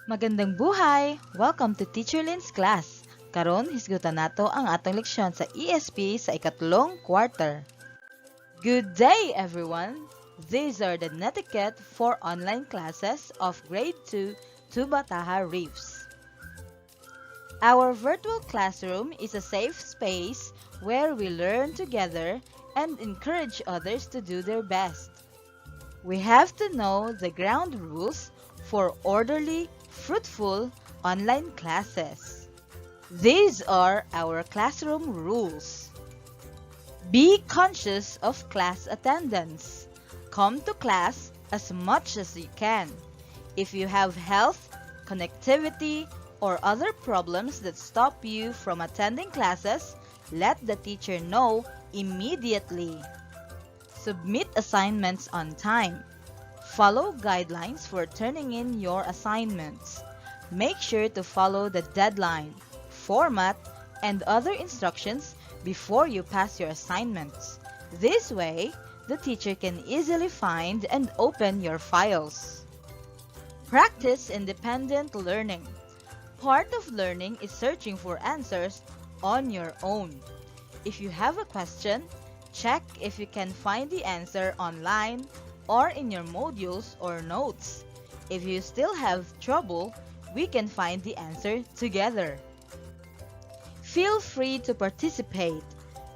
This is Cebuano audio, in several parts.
Magandang buhay! Welcome to Teacher Lynn's class. Karon, hisgutan nato ang atong leksyon sa ESP sa ikatlong quarter. Good day, everyone! These are the netiquette for online classes of Grade 2 Tubataha Reefs. Our virtual classroom is a safe space where we learn together and encourage others to do their best. We have to know the ground rules for orderly, fruitful online classes. These are our classroom rules. Be conscious of class attendance. Come to class as much as you can. If you have health, connectivity, or other problems that stop you from attending classes, let the teacher know immediately. Submit assignments on time. Follow guidelines for turning in your assignments. Make sure to follow the deadline, format, and other instructions before you pass your assignments. This way, the teacher can easily find and open your files. Practice independent learning. Part of learning is searching for answers on your own. If you have a question, check if you can find the answer online or in your modules or notes. If you still have trouble, we can find the answer together. Feel free to participate.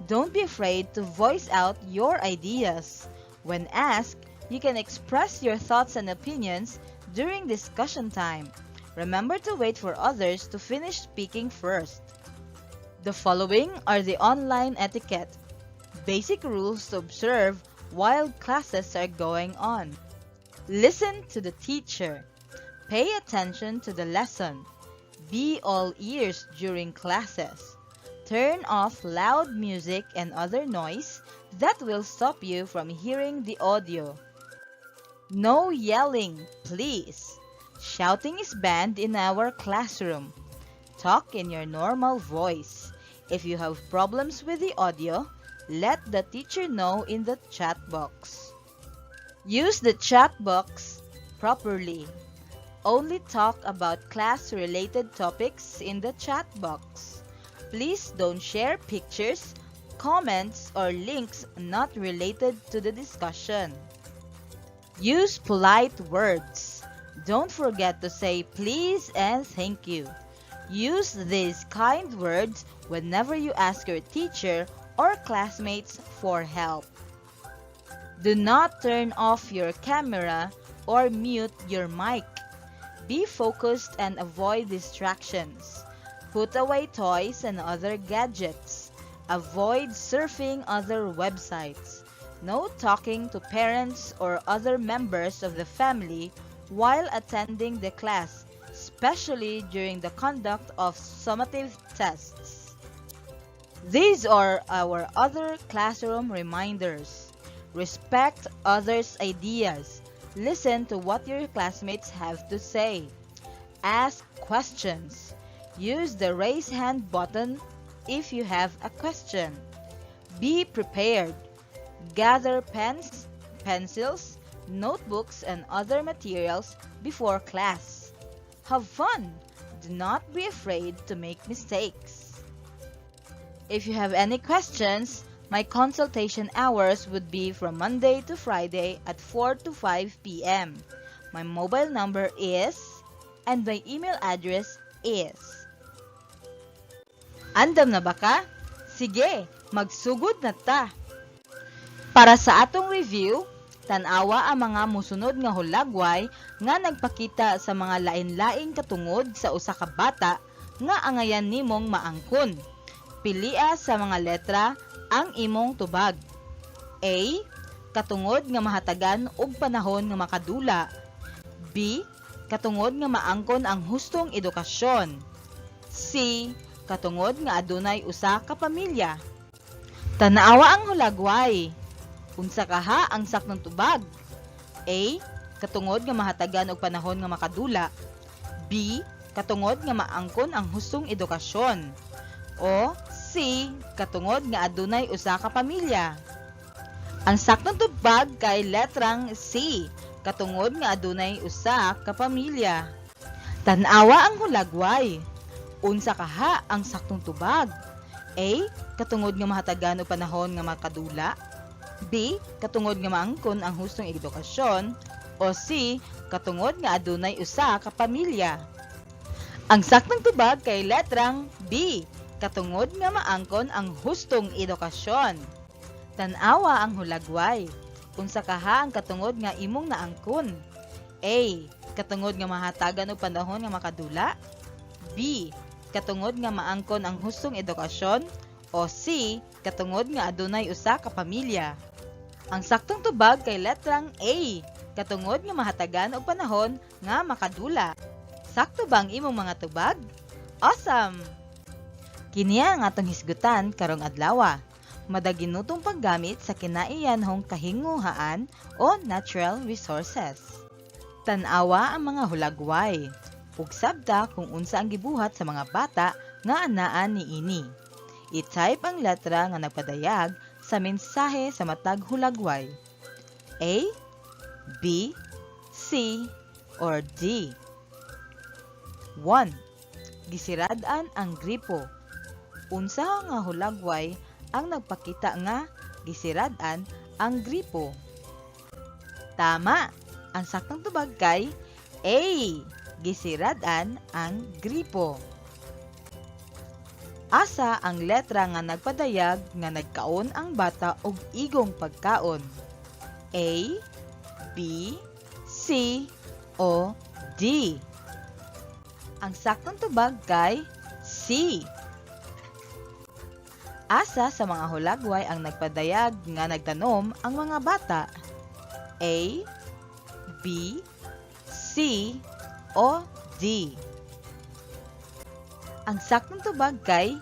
Don't be afraid to voice out your ideas. When asked, you can express your thoughts and opinions during discussion time. Remember to wait for others to finish speaking first. The following are the online etiquette. Basic rules to observe while classes are going on. Listen to the teacher. Pay attention to the lesson. Be all ears during classes. Turn off loud music and other noise that will stop you from hearing the audio. No yelling, please. Shouting is banned in our classroom. Talk in your normal voice. If you have problems with the audio, let the teacher know in the chat box. Use the chat box properly. Only talk about class-related topics in the chat box. Please don't share pictures, comments, or links not related to the discussion. Use polite words. Don't forget to say please and thank you. Use these kind words whenever you ask your teacher or classmates for help. Do not turn off your camera or mute your mic. Be focused and avoid distractions. Put away toys and other gadgets. Avoid surfing other websites. No talking to parents or other members of the family while attending the class, especially during the conduct of summative tests. These are our other classroom reminders. Respect others' ideas. Listen to what your classmates have to say. Ask questions. Use the raise hand button if you have a question. Be prepared. Gather pens, pencils, notebooks, and other materials before class. Have fun! Do not be afraid to make mistakes. If you have any questions, my consultation hours would be from Monday to Friday at 4 to 5 p.m. My mobile number is, and my email address is. Andam na ba ka? Sige, magsugod na ta! Para sa atong review, tan-awa ang mga musunod nga hulagway nga nagpakita sa mga lain-laing katungod sa usa ka bata nga angayan nimong maangkon. Pilia sa mga letra ang imong tubag. A. Katungod nga mahatagan og panahon nga makadula. B. Katungod nga maangkon ang hustong edukasyon. C. Katungod nga adunay usa ka pamilya. Tan-awa ang hulagway. Unsa kaha ang saktong tubag? A. Katungod nga mahatagan og panahon nga makadula. B. Katungod nga maangkon ang hustong edukasyon. O C. Katungod nga adunay usa ka pamilya. Ang saktong tubag kay letrang C. Katungod nga adunay usa ka pamilya. Tan-awa ang hulagway. Unsa kaha ang saktong tubag? A. Katungod nga mahatagan og panahon nga makadula. B. Katungod nga maangkon ang hustong edukasyon. O C. Katungod nga adunay usa ka pamilya. Ang saktong tubag kay letrang B. Katungod nga maangkon ang hustong edukasyon. Tan-awa ang hulagway. Unsa kaha ang katungod nga imong naangkon? A. Katungod nga mahatagan og panahon nga makadula. B. Katungod nga maangkon ang hustong edukasyon. O C. Katungod nga adunay usa ka pamilya. Ang saktong tubag kay letrang A. Katungod nga mahatagan og panahon nga makadula. Sakto ba ang imong mga tubag? Awesome! Kini ang atong hisgutan karong adlaw. Madaginutong paggamit sa kinaiyanhong kahinguhaan o natural resources. Tan-awa ang mga hulagway. Ug sabta kung unsa ang gibuhat sa mga bata nga anaa niini. I-type ang letra nga nagpadayag sa mensahe sa matag hulagway. A, B, C, or D. 1. Gisirad-an ang gripo. Unsa nga hulagway ang nagpakita nga gisirad-an ang gripo? Tama! Ang saktong tubag kay A. Gisirad-an ang gripo. Asa ang letra nga nagpadayag nga nagkaon ang bata og igong pagkaon? A, B, C, o D. Ang saktong tubag kay C. Asa sa mga hulagway ang nagpadayag nga nagtanom ang mga bata? A, B, C, o D. Ang saktong tubag kay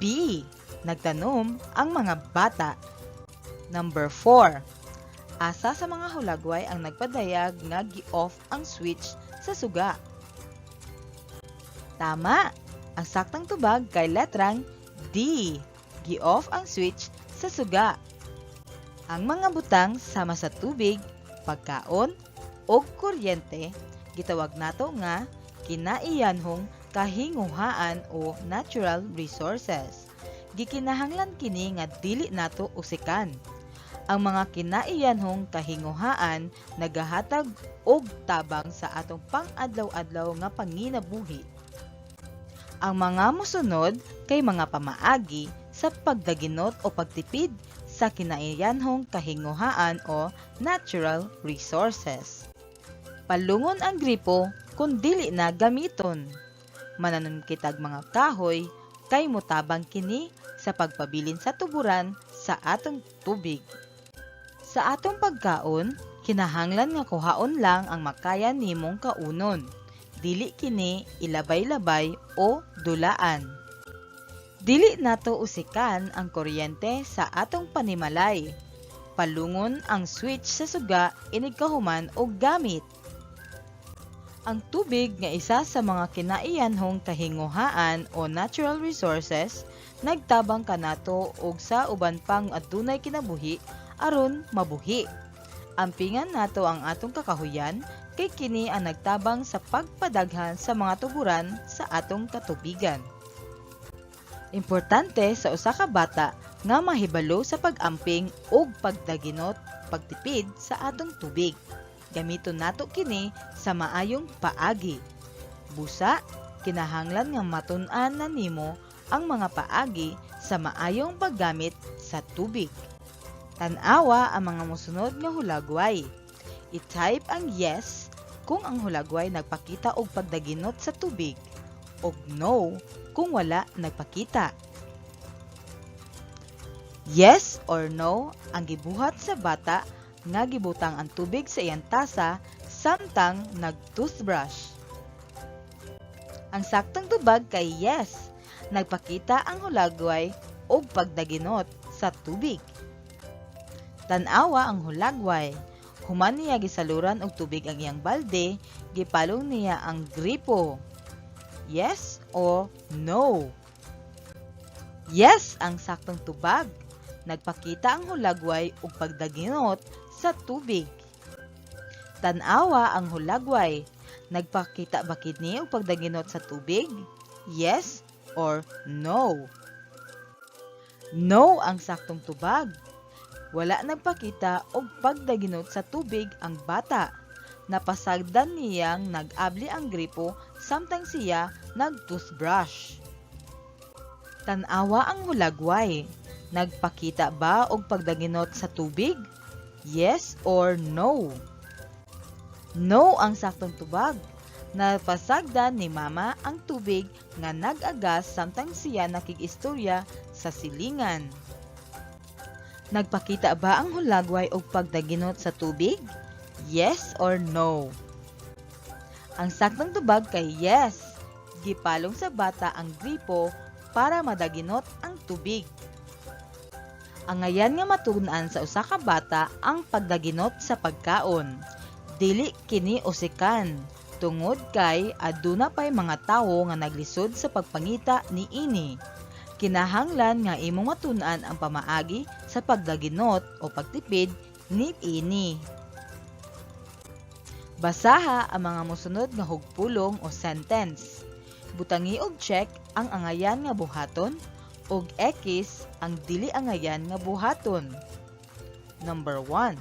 B. Nagtanom ang mga bata. Number 4. Asa sa mga hulagway ang nagpadayag nga gi-off ang switch sa suga? Tama! Ang saktong tubag kay letrang D. Gi-off ang switch sa suga. Ang mga butang sama sa tubig, pagkaon, ug kuryente, gitawag nato nga kinaiyanhong kahinguhaan o natural resources. Gikinahanglan kini nga dili nato usikan. Ang mga kinaiyanhong kahinguhaan nagahatag og tabang sa atong pang-adlaw-adlaw nga panginabuhi. Ang mga mosunod kay mga pamaagi sa pagdaginot o pagtipid sa kinaiyanhong kahinguhaan o natural resources. Palungon ang gripo kung dili na gamiton. Mananom kitag mga kahoy kay motabang kini sa pagpabilin sa tuburan sa atong tubig. Sa atong pagkaon, kinahanglan nga kuhaon lang ang makaya nimong kaunon. Dili kini ilabay-labay o dulaan. Dili nato usikan ang kuryente sa atong panimalay. Palungon ang switch sa suga inig kahuman og gamit. Ang tubig nga isa sa mga kinaiyanhong kahinguhaan o natural resources nagtabang kanato ug sa uban pang adunay kinabuhi aron mabuhi. Ampingan nato ang atong kakahuyan kay kini ang nagtabang sa pagpadaghan sa mga tuburan sa atong katubigan. Importante sa usa ka bata nga mahibalo sa pag-amping ug pagdaginot, pagtipid sa atong tubig. Gamiton nato kini sa maayong paagi. Busa, kinahanglan nga matun-an na nimo ang mga paagi sa maayong paggamit sa tubig. Tan-awa ang mga mosunod nga hulagway. I-type ang yes kung ang hulagway nagpakita og pagdaginot sa tubig ug no kung wala nagpakita. Yes or no ang gibuhat sa bata nga gibutang ang tubig sa iyang tasa samtang nag-toothbrush? Ang saktong tubag kay yes. Nagpakita ang hulagway og pagdaginot sa tubig. Tan-awa ang hulagway. Human niya gisaluran og tubig ang iyang balde, gipalong niya ang gripo. Yes or no? Yes ang saktong tubag. Nagpakita ang hulagway og pagdaginot sa tubig. Tan-awa ang hulagway. Nagpakita ba kini og pagdaginot sa tubig? Yes or no? No ang saktong tubag. Wala nagpakita og pagdaginot sa tubig ang bata. Napasagdan niyang nag-abli ang gripo samtang siya nag-toothbrush. Tan-awa ang hulagway. Nagpakita ba og pagdaginot sa tubig? Yes or no? No ang saktong tubag. Napasagdan ni Mama ang tubig nga nag-agas samtang siya nakig-istorya sa silingan. Nagpakita ba ang hulagway og pagdaginot sa tubig? Yes or no? Ang saktong tubag kay yes. Gipalong sa bata ang gripo para madaginot ang tubig. Angayan nga matun-an sa usa ka bata ang pagdaginot sa pagkaon. Dili kini usikan tungod kay aduna pay mga tawo nga naglisod sa pagpangita niini. Kinahanglan nga imong matun-an ang pamaagi sa pagdaginot o pagtipid niini. Basaha ang mga mosunod nga hugpulong o sentence. Butangi og check ang angayan nga buhaton ug X ang dili angayan nga buhaton. Number 1.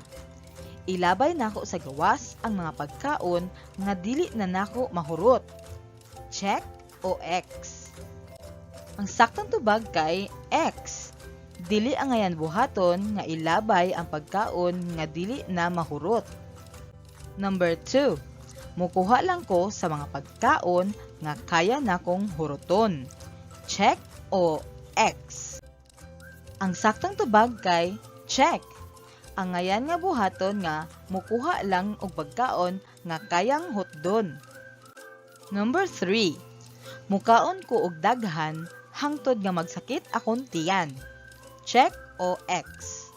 Ilabay nako sa gawas ang mga pagkaon nga dili na nako mahurot. Check o X? Ang saktong tubag kay X. Dili angayan buhaton nga ilabay ang pagkaon nga dili na mahurot. Number 2. Mukuha lang ko sa mga pagkaon nga kaya nakong huroton. Check o X? Ang saktong tubag kay check. Angayan nga buhaton nga mukuha lang og pagkaon nga kayang hutdon. Number 3. Mukaon ko og daghan hangtod nga magsakit akong tiyan. Check o X?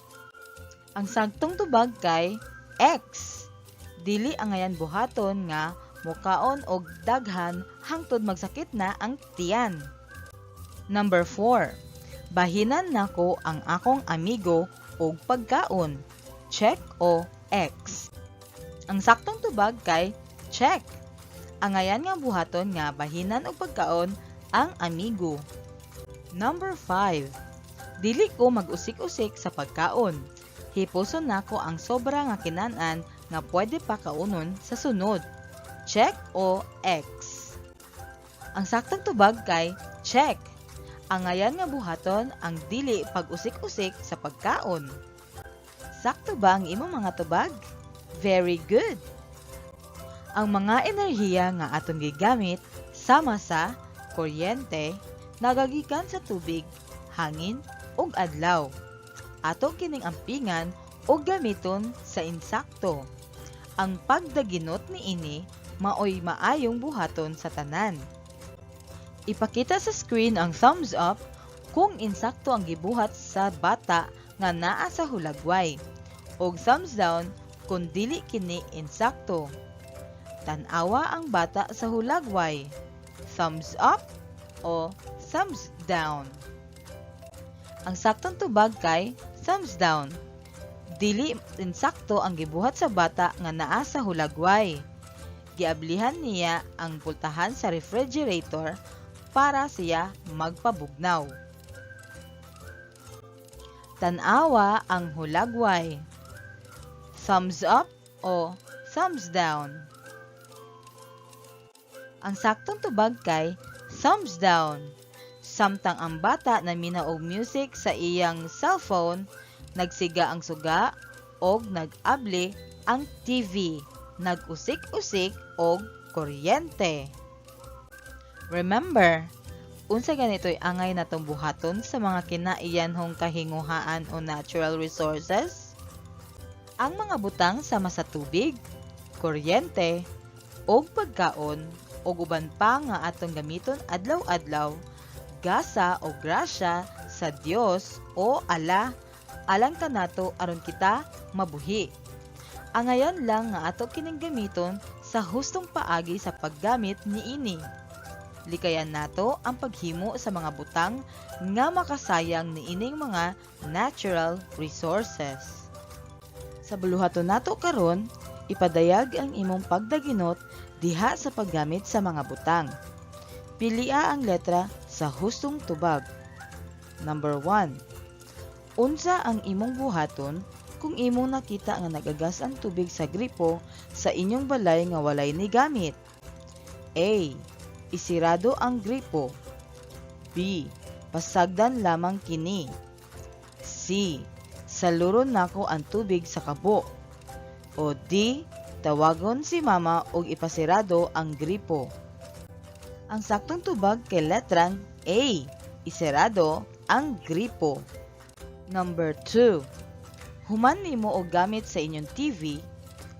Ang saktong tubag kay X. Dili angayan buhaton nga mukaon og daghan hangtod magsakit na ang tiyan. Number 4. Bahinan nako ang akong amigo og pagkaon. Check o X? Ang saktong tubag kay check. Angayan nga buhaton nga bahinan og pagkaon ang amigo. Number 5. Dili ko mag-usik-usik sa pagkaon. Hipuson nako ang sobra nga kinan-an nga pwede pa kaunon sa sunod. Check o X? Ang saktong tubag kay check. Angayan nga buhaton ang dili pag-usik-usik sa pagkaon. Sakto ba ang imong mga tubag? Very good! Ang mga enerhiya nga atong gigamit sama sa kuryente nagagikan sa tubig, hangin ug adlaw. Ato kining ampingan ug gamiton sa insakto. Ang pagdaginot niini maoy maayong buhaton sa tanan. Ipakita sa screen ang thumbs up kung insakto ang gibuhat sa bata nga naa sa hulagway ug thumbs down kung dili kini insakto. Tan-awa ang bata sa hulagway. Thumbs up o thumbs down? Ang saktong tubag kay thumbs down. Dili insakto ang gibuhat sa bata nga naa sa hulagway. Giablihan niya ang pultahan sa refrigerator para siya magpabugnaw. Tan-awa ang hulagway. Thumbs up o thumbs down? Ang saktong tubag kay thumbs down. Samtang ang bata naminaw og music sa iyang cellphone, nagsiga ang suga og nag-abli ang TV, nag-usik-usik og kuryente. Remember, unsa ganito'y angay natong buhaton sa mga kinaiyanhong kahinguhaan o natural resources? Ang mga butang sama sa tubig, kuryente, ug pagkaon ug uban pa nga atong gamiton adlaw-adlaw, gasa o grasya sa Dios o Ala alang kanato aron kita mabuhi. Angayan lang nga ato kining gamiton sa hustong paagi sa paggamit niini. Likayan nato ang paghimo sa mga butang nga makasayang niining mga natural resources. Sa buluhaton nato karon, ipadayag ang imong pagdaginot diha sa paggamit sa mga butang. Pilia ang letra sa hustong tubag. Number 1. Unsa ang imong buhaton kung imong nakita nga nagagas ang tubig sa gripo sa inyong balay nga walay nigamit? A. Isirado ang gripo. B. Pasagdan lamang kini. C. Saluron nako ang tubig sa kabo. O D. Tawagon si mama og ipasirado ang gripo. Ang saktong tubag kay letrang A. Isirado ang gripo. Number 2. Human nimo og gamit sa inyong TV,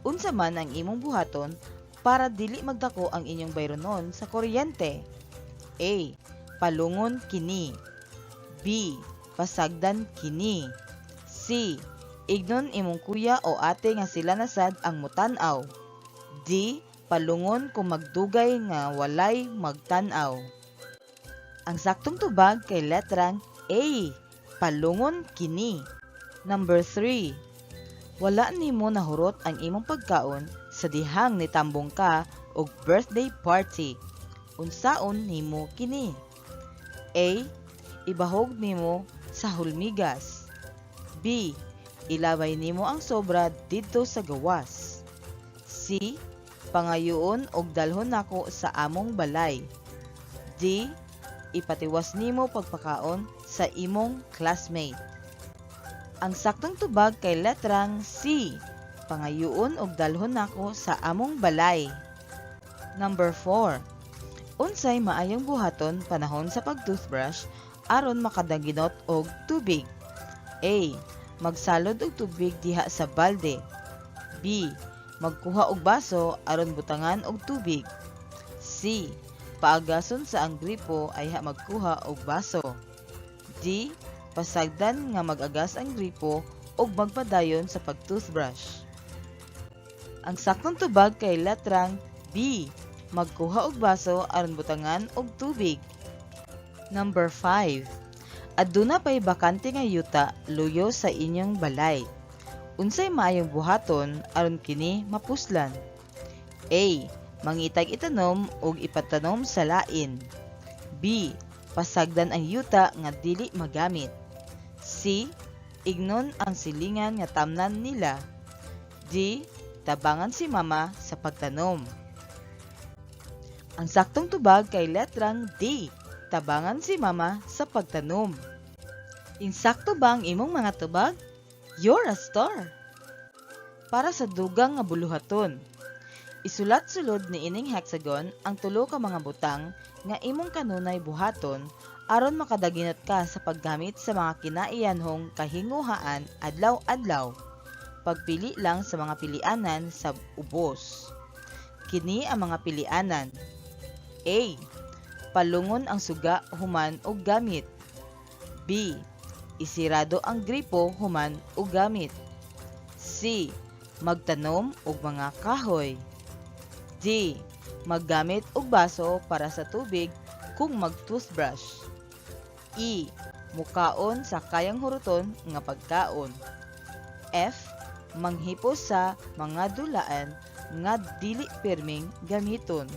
unsa man ang imong buhaton para dili magdako ang inyong bayronon sa kuryente? A. Palungon kini. B. Pasagdan kini. C. Ignon imong kuya o ate nga sila na sad ang mutan-aw. D. Palungon kung magdugay nga walay magtan-aw. Ang saktong tubag kay letrang A. Palungon kini. Number 3. Wala nimo nahurot ang imong pagkaon sa dihang nitambong ka og birthday party. Unsaon nimo kini? A. Ibahog nimo sa hulmigas. B. Ilabay nimo ang sobra didto sa gawas. C. Pangayoon og dalhon nako sa among balay. D. Ipatiwas nimo pagpakaon sa imong classmate. Ang saktong tubag kay letrang C. Pangayoon og dalhon nako sa among balay. Number 4. Unsay maayong buhaton panahon sa pag-toothbrush aron makadaginot og tubig? A. Magsalod og tubig diha sa balde. B. Magkuha og baso aron butangan og tubig. C. Paagason sa ang gripo ayha magkuha og baso. D. Pasagdan nga mag-agas ang gripo ug magpadayon sa pag-toothbrush. Ang saktong tubag kay letrang B. Magkuha og baso aron butangan og tubig. Number 5. Aduna pay bakante nga yuta luyo sa inyong balay. Unsay maayong buhaton aron kini mapuslan? A. Mangitag itanom ug ipatanom sa lain. B. Pasagdan ang yuta nga dili magamit. C. Ignon ang silingan nga tamnan nila. D. Tabangan si mama sa pagtanom. Ang saktong tubag kay letrang D. Tabangan si mama sa pagtanom. Insakto ba ang imong mga tubag? You're a star! Para sa dugang nga buluhaton. Isulat sulod niining hexagon ang tulo ka mga butang nga imong kanunay buhaton aron makadaginot ka sa paggamit sa mga kinaiyanhong kahinguhaan adlaw-adlaw. Pagpili lang sa mga pilianan sa ubos. Kini ang mga pilianan. A. Palungon ang suga human og gamit. B. Isirado ang gripo human og gamit. C. Magtanom og mga kahoy. D. Maggamit og baso para sa tubig kung mag-toothbrush. E. Mukaon sa kayang huruton nga pagkaon. F. Manghipos sa mga dulaan nga dili pirming gamiton.